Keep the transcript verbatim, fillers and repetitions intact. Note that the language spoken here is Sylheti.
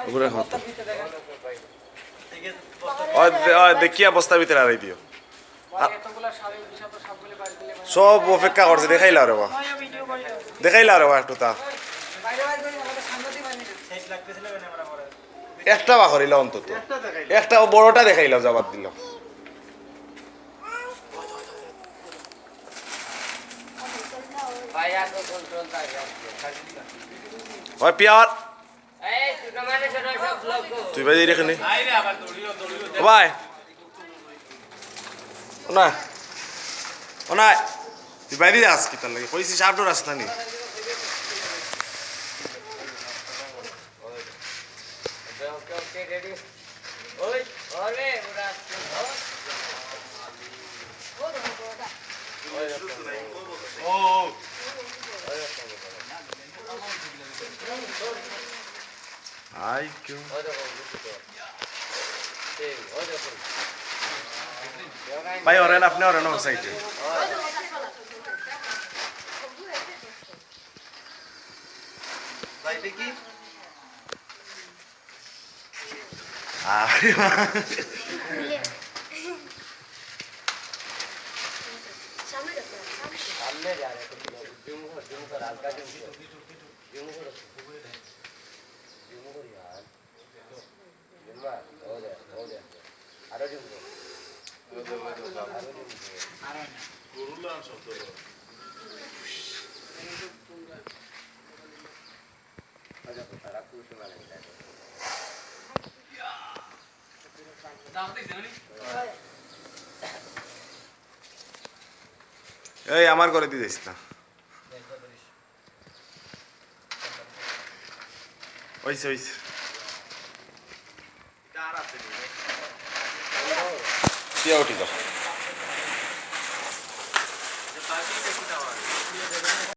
উপরে হাত। ওই দে-, ওই দেখিয়া বস্তা ভিতরে আড়াই দিও। সব অপেক্ষা করছে, দেখাইলাও রে বা। দেখাইলাও রে বা একটু তা। একটা বা করিলাও অন্তত। একটা বড়টা দেখাইলাও, জবাব দিলাম। ওই পিয়ার। তুই ভাই এখানে। ও ভাই। ও না। ও না। তুই বাইরে যাস কিতার লাগি? কইছি সামনে রাস্তা নি। আই কিউ। ভাই, ওরেন, আপনি ওরেন, ওর সাইডে। আরে বাবা। সামনে যা, সামনে। সামনে যা রে, জুম কর, জুম কর, হালকা জুম কর। জুম কর। জুম কর ইয়ার। জুম মার, ও দে, ও দে। আরো জুম কর। আরো জুম কর। এই, আমার করে দিয়ে দিস না। ওইসে, ওইসে। তুই উঠি যা।